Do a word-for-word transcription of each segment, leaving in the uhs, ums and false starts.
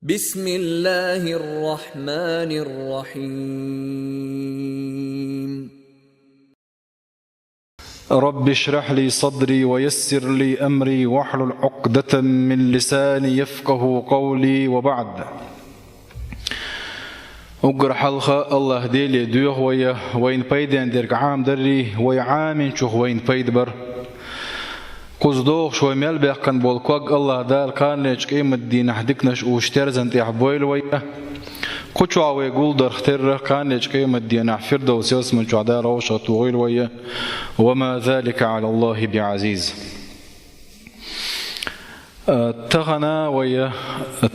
بسم الله الرحمن الرحيم. رب اشرح لي صدري ويسر لي أمري واحلل عقدة من لساني يفقهوا قولي وبعد. Уггар хьалха АллахӀ Деле доьху вай, вайна пайден дерг Ӏамадаррий, вай Ӏаминчух вайна пайда бар. Кхуза догӀуш вай мел баьккхина болу ког АллахӀ Дала кханлечу къематдийнахь диканаш уьш терзан тӀехь бойла вай. Кху чохь вай гулдарх терра, кханлечу къематдийнахь Фирдовс ялсаман чохь Дала вовшах тухийла вай. وما ذلك على الله بعزيز. Э, тахана вай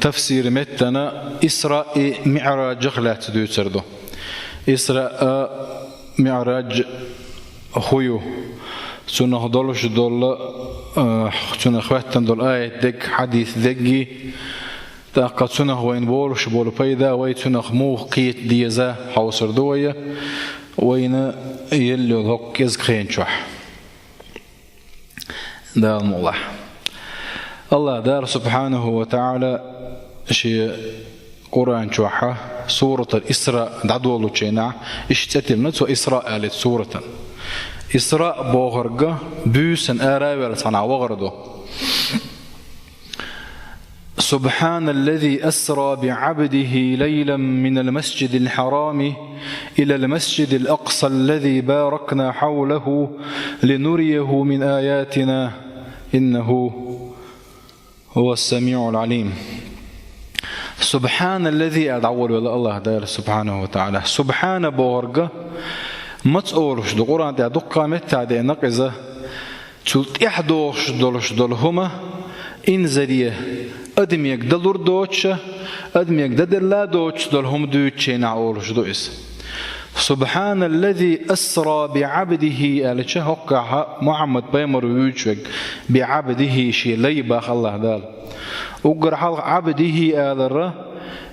тафсир меттана Исраъ и МиӀражах лаьцна дуьйцур ду. Исраъ а, МиӀраж хӀу ю? Цунах долуш долу, э, цунах хӀоьттина долу аят дерг, хьадис дерг, тӀаккха цунах вайна болуш болу пайда, вай цунах муха кхета деза хьовсур ду вай, вайна елла йолу хӀокху кӀезиг хен чохь. Дала мукъ лахь. АллахӀ Дала субхьанаху ва таӀала шен Къуръан чохь суратал Исраъ дӀадолучу хенахь, иштта цӀе тиллина цо Исраъ аьллачу суратан. Исраъ бохург буьйсанна ара а ваьлла цхьанхьа вахар ду. سبحان الذي أسرى بعبده ليلا من المسجد الحرام إلى المسجد الأقصى الذي باركنا حوله لنريه من آياتنا إنه هو السميع العليم. سبحان الذي, аьлла дӀаволавелла АллахӀ Дала субхьанаху ва таӀала. Субхьана бохург маца олуш ду, Къуръан тӀехь дуккха меттехь деана иза. Цул тӀаьхьа догӀуш долуш долу хӀума инзаре, адамега далур доцуша, адамега дан делла доцуш долу хӀума дуьйцучу хенахь олуш ду иза. سبحان الذي أسرى بعبده аьлча, хӀокхахь Мухьаммад пайхамар вуьйцуш верг, بعبده, шен лай боху АллахӀ Дала. Уггар хьалха Ӏабдихи алара,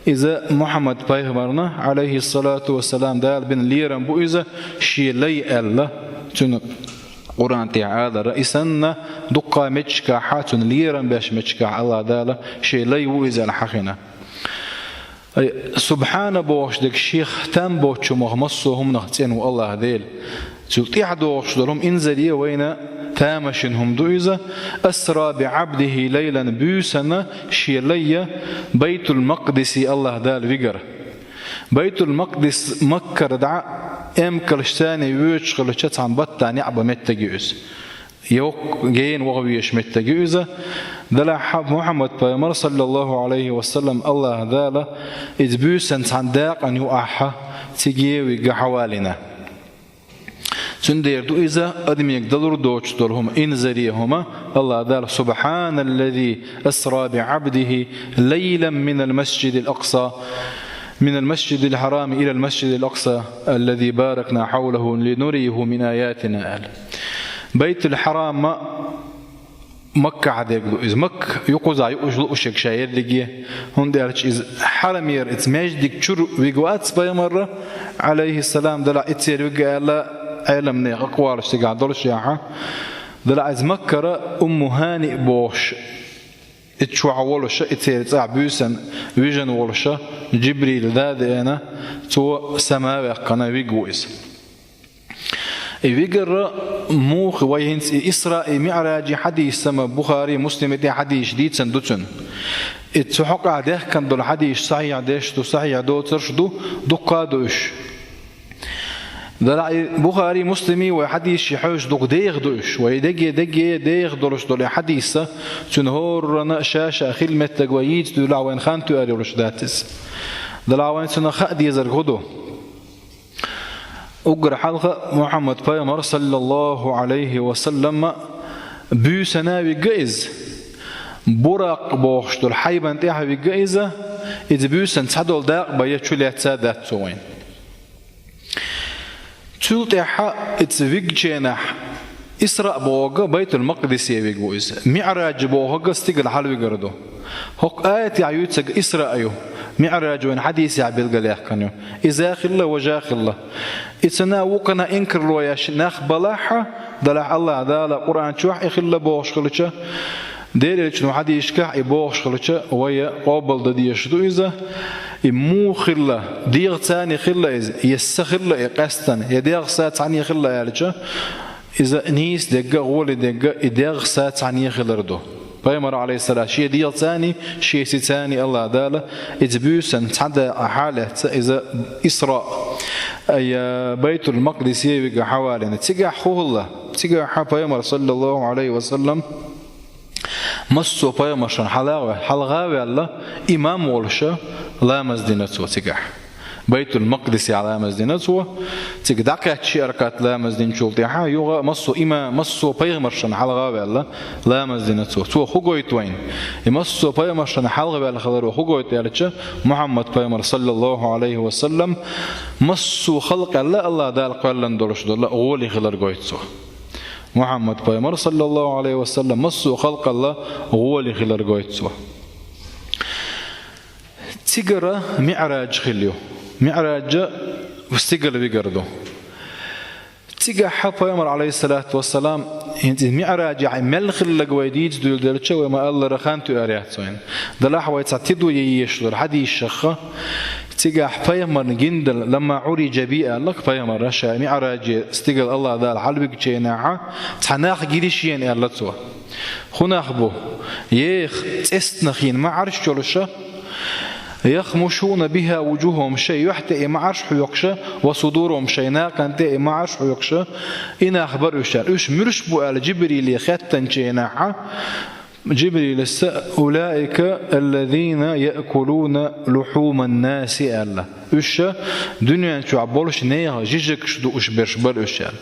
иза Мухьаммад пайхамарна, Ӏалайхиссалату вассалам, Дала бина лерам бу иза, шен лай аьлла, цуьнан Къуръан тӀехь алара, и санна дуккха меттигашкахь, цунна лерам беш меттигашкахь АллахӀ Дала шен лай ву иза аьлла хьахийна. Ай, субхьана бохуш дерг шех там боцучу хӀумах, массо а хӀуманах цӀена ву АллахӀ Дела. Цул тӀаьхьа догӀуш долу хӀума инзаре, вайна тамашийна хӀума ду иза. أسرى بعبده ليلا, буьйсанна шен лай Байтул-Макъдисе АллахӀ Дала вигар. Байтул-Макъдис Маккара дӀа эмкалш царний воьдуш хилча цхьана баттахь неӀ бан меттиг ю иза. Йоккха гена ваха везаш меттиг ю иза. Делахь Мухьаммад пайхамар, саллаллаху Ӏалайхи ва саллам, АллахӀ Дала иза буьйсанна цхьана дакъана юкъахь цига вигна хьавалийна. Цундела ду иза адамега далур доцуш долу хӀума, инзаре хӀума, АллахӀ Дала: سبحان الذي أسرى بعبده ليلا من المسجد الأقصى من المسجد الحرام إلى المسجد الأقصى الذي باركنا حوله لنريه من آياتنا аьлла. Байтул-Хьарам Маккахь дерг ду иза. Макка юкъузахь юуш лууш ерг ша ерриге, хӀунда аьлча иза хьарамера, иза маьждиг чуьра вигна вац пайхамар, Ӏалайхиссалам, делахь и церан вигна аьлла Ӏеламнехан акъвалаш цигахь долуш яхьа. Делахь иза Маккара Умму ХӀани бохуш, и чохь волуша, и церан цӀахь буьйсанна вижина волуша, Джибрил да деана, цо сама ваьккхина вигна ву иза. И вигара муха вай хӀинца и Исраъ, и МиӀражи хьадисама Бухари, Муслима тӀе хьадисаш дийцина ду цуьнан. И цу хьокъехь даьхкина долу хьадисаш сахьихь деш ду, сахьихь доцурш ду, дуккха а ду уьш. Делахь и Бухари, Муслими вай хьадисаш хьоьжуш дукха деха ду уьш. Вай деге, деге деха долуш долу и хьадиса, цуьнан хӀоранна ша-ша хила меттиг вай йийца дуьйлахь вайн хан тоьар йолуш дац иза. Делахь вайн цунах хаа дезарг хӀун ду? Уггар хьалха Мухьаммад пайхамар, саллаллаху Ӏалайхи ва саллама, буьйсанна вигна иза, Буракъ бохуш долу хьайбан тӀехь вигна иза, иза буьйсанна цхьадолу дакъа бан я чу лаьцна дац цо вайна. Цул тӀаьхьа иза вигначу хенахь Исраъ бохург Байтул-Макъдисе вигна ву иза. МиӀраж бохург стигала хьалавигар ду. ХӀокху аятехь юьйцург Исраъ ю, МиӀраж вайн хьадисехь билгалъяьккхина ю. Иза а хилла, важа а хилла. И цунна вукхунна инкарло еш нах балахь а, делахь АллахӀ Дала Къуръан чохь и хилла бохуш хилча, Делан элчано хьадисашкахь и бохуш хилча, вай къобалдан дезаш ду иза, и муха хилла, дегӀаца цхьаьна хилла иза, я са хилла и къаьстина, я дегӀаца цхьаьна хилла аьлча, иза нийса дерг а, гӀоли дерг а, и дегӀаца цхьаьна хилар ду. Пайхамар, алейхиссалам, шен дегӀаца цхьаьна, шен сица цхьаьна АллахӀ Дала иза буьйсанна цхьа дакъа хьалаэцна, иза Исраъ, я Байтул-Макъдисе вига хьавалийна. Цигахь хӀун хилла? Цигахь Пайхамар, саллаллаху алейхи ва саллам, массо а пайхамаршна хьалха а ве-, хьалха а ваьлла, имам волуш ламаз дина цо цигахь. Байтул-Макъдисехь ламаз дина цо. Цига дӀакхаьчча ши ракаӀат ламаз динчул тӀаьхьа юха массо а има-, массо а пайхамаршна хьалха а ваьлла, ламаз дина цо. Цо хӀун гойту вайна? И массо а пайхамаршна хьалха ваьлла хиларо хӀун гойту аьлча, Мухьаммад-пайхамар, саллаллаху алейхи ва саллам, массо а халкъалла АллахӀ Дала кхоьллина долуш долу гӀоли хилар гойту цо. Мухьаммад-пайхамар, саллаллаху алейхи ва саллам, массо а халкъалла гӀоли хилар гойту цо. Цигара МиӀраж хилла ю. МиӀраж стигала вигар ду. Цигахь Пайхамар, алейхиссалату вассалам, хӀинца и МиӀражехь мел хилларг вай дийца дуьйладелча, вай ма-аллара, хан тоьар яц вайна. Делахь вай цхьа тидам е езаш лур хьадисашха. Цигахь Пайхамарна гина дела, «Ламма уӀриджа би», аьлла Пайхамара, ша МиӀраже стигала АллахӀ Дала хьалавигчу хенахь, цхьа нах гира шена, аьлла цо. ХӀун нах бу? Еха цӀестнах йина маӀарш йолуша, «яхмушуна биха вуджухахум», шайн юьхь тӀе и маӀарш хьоькхуша, «ва судурухум», шайн накхан тӀе и маӀарш хьоькхуша, и нах бара уьш аьлла. Уьш муьлш бу аьлла Джибриле хаьттинчу хенахь, Джибрилас: «Улаика аллазина яъкулуна лухуман наси», аьлла. Уьш дуьнен чохь болуш нехан жижигаш дууш берш бара уьш аьлла.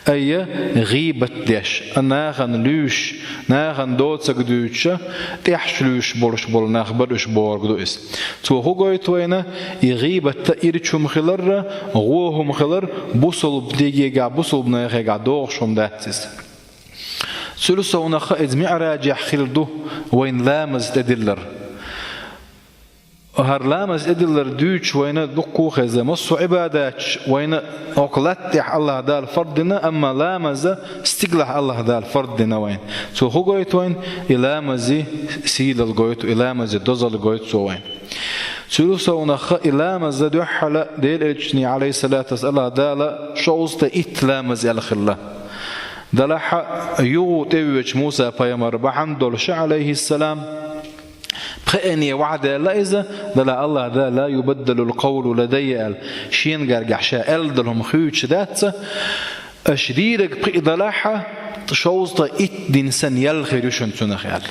Айя гӀийбат деш, а нахана луьйш, нахана доцург дуьйцуша, тӀехьаш луьйш болуш болу нах бара уьш бохург ду иза. Цо хӀун гойту вайна? И гӀийбат а ирча хӀума хиларра, гӀо хӀума хилар, бусалба дегегахь, бусалба нахегахь догӀуш хӀума дац иза. Цуьнан совнаха иза МиӀражехь хилла ду вайна ламаз тӀедиллар. ХӀара ламаз тӀедиллар дуьйцуш вайна дуккха а хеза, массо а Ӏибадаташ вайна хӀокху латта тӀехь АллахӀ Дала фард дина, амма ламаз стигалахь АллахӀ Дала фард дина вайна. Цо хӀун гойту вайна? И ламазан сийлалла гойту, и ламазан дозалла гойту цо вайна. Цуьнан совнаха и ламаз дуьххьал Делан элчане, алейхиссалату вассалам, АллахӀ Дала шовзткъе итт ламаз аьлла хилла. Делахь юха тӀевоьдучу Муса-пайхамар бахьана долуша, алейхиссалам, пхеане ваӀда аьлла иза, делахь АллахӀ Дала: «Ла юбаддалул къавлу ладаййа», аьлла, шен гаргахь ша аьлла долу хӀума хуьйцуш дац, аша дийриг пхиъ делахь, шовзткъе итт дина санна ял хир ю шуна цунах аьлла.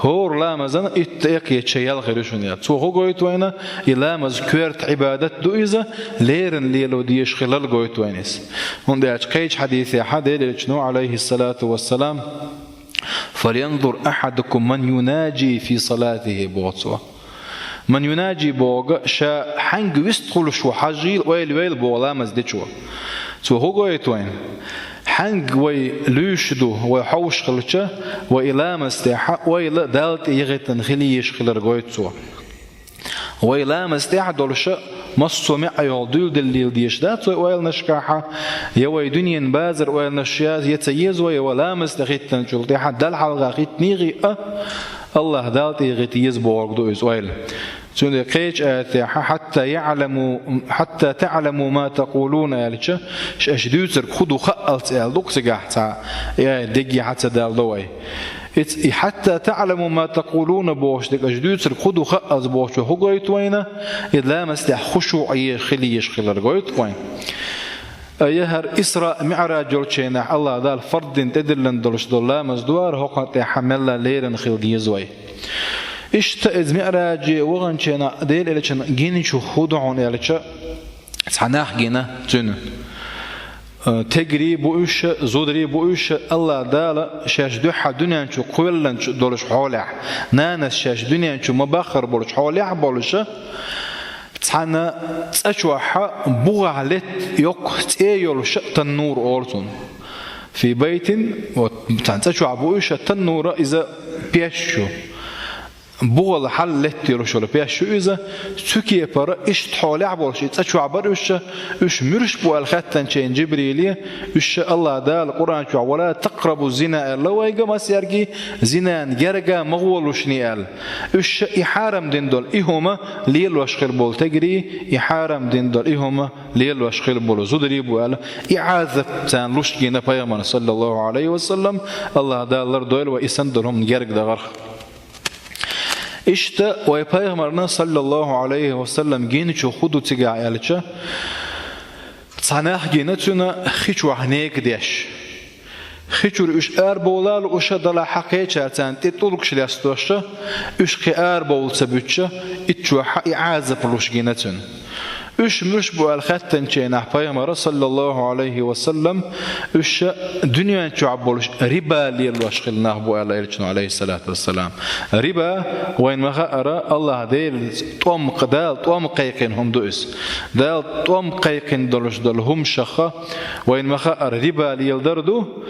ХӀора ламазан итт а эккхийтича ял хир ю шуна аьлла. Цо хӀун гойту вайна? И ламаз коьрта Ӏибадат ду иза, леррина лело дезаш хиларал гойту вайна иза. ХӀунда аьлча кхечу хьадисехь Делан элчано, алейхиссалату вассалам, «Фальянзур ахьадукум ман юнаджи фи салатихи», боху цо. «Ман юнаджи» бохург ша хьаьнга вистхуьлуш ву хьажийла, ойла йойла боху ламаз дечо. Цо хӀун гойту вайна? Хьаьнга вай луьйш ду, вай хьовш хилча, вай и ламаз тӀехь ойла Далла тӀе яхийтина хила езаш хилар гойту цо. Вай ламаз тӀехь долуша массо а маьӀ йолу дуьйладелла дезаш дац вай ойланашкахь, я вай дуьненан базар ойланаш я, я ца еза вай, я вай ламаз тӀе хӀиттинчул тӀаьхьа Далла хьалха хӀиттиний а, АллахӀ Далла тӀе хӀитта еза бохург ду иза ойла. Цундела кхечу аятехь: «Хьатта яъламу, хьатта таъламу ма такъулуна», аьлча, аша дуьйцург хӀун ду хаалц аьлла ду-кх цигахь цхьа, э, дегге хьа ца далдо вай. Ица и «хьатта таъламу ма такъулуна» бохуш дерг, аша дуьйцург хӀун ду хаалц бохучо хӀун гойту вайна? И ламаз тӀехь хушуъ е-, хила езаш хилар гойту вайна. Ай, хӀара Исраъ, МиӀраж йолчу хенахь АллахӀ Дала фард дина тӀедиллина долуш долу ламаз ду хӀара, хӀокхунна тӀехь мелла леррина хила деза вай. Иштта иза МиӀраже ваханчу хенахь Делан элчанна гиначух хӀун ду хьуна аьлча, цхьа нах гина цуьнан. Э, тегри бу уьш, зударий бу уьш, АллахӀ Дала шаьш дуьххьал дуьнен чу кхоьллинчу долуш хьолехь, нанас шаьш дуьнен чу ма-баххара болчу хьолехь а болуша, цхьана цӀа чохь бухахь летта йоккха цӀе йолуша таннур олу цунна. Фи байтин, вот, цхьана цӀа чохь бу уьш таннура, иза пеш ю. бухал хьал леттелуш йолу пеш ю иза, цу кепара иштта хьолехь болуш и цӀа чохь бара уьш, уьш муьрш бу аьлла хаьттанчийн Джибриле, уьш АллахӀ Дала Къуръан чохь: «Ва ла такърабу зина», – аьлла вайга, масерги зинан герга ма гӀолушний аьлла. Уьш и хьарам дина долу и хӀума лелош хир болу тегри, и хьарам дина долу и хӀума лелош хир болу зударий бу аьлла, и Ӏазап царна луш гина пайхамарна, саллаллаху Ӏалайхи ва саллам, АллахӀ Дала лардойла вай и санна долу хӀуманна герга дахарх. Иштта вай пайхамарна, саллаллаху Ӏалайхи ва саллам, гиначух хӀун ду цигахь аьлча, цхьа нах гина цуьнан хи чохь нега деш. Хи чуьра уьш арабовла лууш а далахь, хьан кхечара царна тӀе тӀулгаш лестош а, уьш кхин арабовла ца буьтуш а, итт чохь и Ӏазап луш гина цуьнан. Уьш муьрш бу аьлла хаьттанчийнахь пайхамара, саллаллаху Ӏалайхи ва саллам, уьш дуьнен чохь болуш риба лелош хилла нах бу аьлла элчано, Ӏалайхиссалату вассалам. Риба, вайн ма хаъара, АллахӀ Делан тӀом, Дала тӀом кхайкхина хӀума ду иза. Дала тӀом кхайкхина долуш долу хӀумашха вайн ма хаъара риба леладар ду.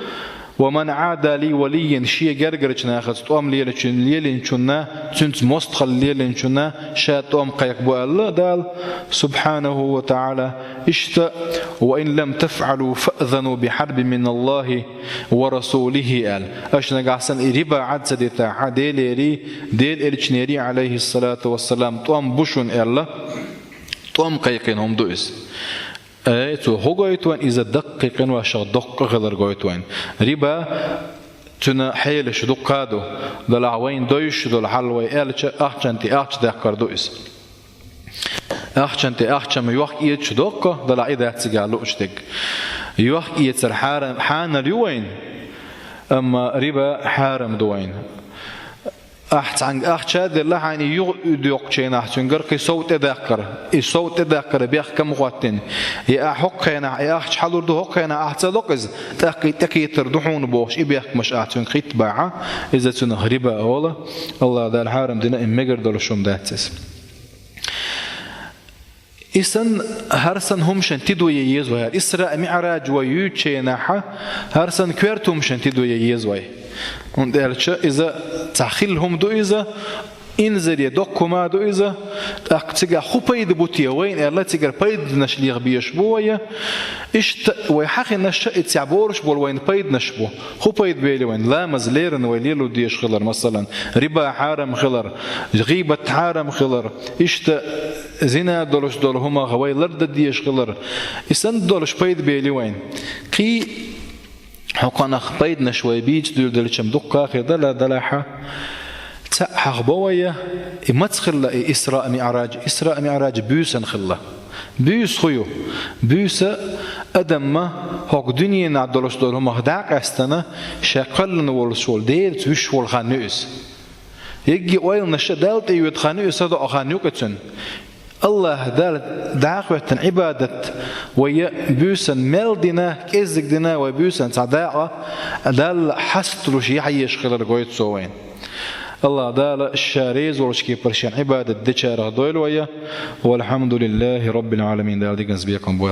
«Ва ман Ӏада ли валиййан», шен гергарчу нахаца тӀом лелачун-, лелинчунна, цуьнца мостагӀалла лелинчунна ша тӀом кхайкха бу аьлла Дала, субхьанаху ва таӀала. Иштта: «Ва ин лам тафӀалу фаъзану би хьарбин миналлахи ва расулихи», – аьлла. Аша нагахь санна и риба Ӏад ца дитахь, Делерий, Делан элчанерий, Ӏалайхиссалату вассалам, тӀом бу шуна аьлла, тӀом кхайкхина хӀума ду иза. Э, цо хӀун гойту вайн? Иза даккхий къиношах доккха хилар гойту вайн. Риба, цуьнан хьелаш дуккха а ду. Делахь вайна дойуш долу хьал вай аьлча, ахчанна тӀе ахча даккхар ду иза. Ахчанна тӀе ахча ма йохка-эцаш доккха, делахь и дац цигахь лууш дерг. Йохка-эцар хьарам, хьанал ю вайна, амма риба хьарам ду вайна. Ахь цхьаьнга ахча а делла, хьайна и юха уьдуьйкхучу хенахь цуьнгара кхин сов тӀедаккхар, и сов тӀедаккхар бехк ма хӀоттийна. И ахь хӀокху хенахь, и ахча хьалур ду, хӀокху хенахь ахь ца ло-кх иза, тӀаккха и тӀекхетар ду хьуна бохуш, и бехкамаш ахь цуьнга хӀиттабахь, иза цунах риба олу. АллахӀ Дала хьарам дина, и мегар долуш хӀума дац иза. И санна, хӀара санна хӀуманаш тидаме еза вай. ХӀара Исраъ, МиӀраж вай юьйцучу хенахь, хӀара санна коьрта хӀуманаш тидаме еза вай. ХӀунда аьлча иза цхьа хилла хӀума ду иза, инзаре доккха хӀума а ду иза, тӀаккха цигахь хӀун пайда бу те вайна аьлла, цигара пайданаш леха безаш бу вай. Иштта вай хьахийнарш а и цхьа боруш болу вайна пайданаш бу. ХӀун пайда бели вайна? Ламаз леррина вай лело дезаш хилар, масалан, риба хьарам хилар, гӀийбат хьарам хилар, иштта зина долуш долу хӀумах вай лардан дезаш хилар. И санна долуш пайда бели вайна. Кхин хӀокхунах пайданаш вай бийца дуьйладелча-м дуккха а хир дала, делахь а, цхьаъ хьахабо вай, и маца хилла и Исраъ, МиӀраж? Исраъ, МиӀраж буьйсанна хилла. Буьйса хӀун ю? Буьйса адамма хӀокху дуьненахь долуш долу хӀумах дӀа а къаьстина, ша кхоьллина волуш волу Делаца вуьсуш волу хан ю иза. Егги ойланаш а Далла тӀеоьду хан ю иза, садоӀу хан ю-кх цуьнан. АллахӀ Далла дӀахӀоьттина Ӏибадат вай буьйсанна мел дина, кӀеззиг дина, вай буьйсанна цхьа дакъа Далла хьасталуш яхьеш хилар гойту цо вайна. АллахӀ Дала ша реза волчу кепара шен Ӏибадат дечарах дойла вай. Валхьамдулиллахи Раббил Ӏаламин. Дала диканца бекхам бойла.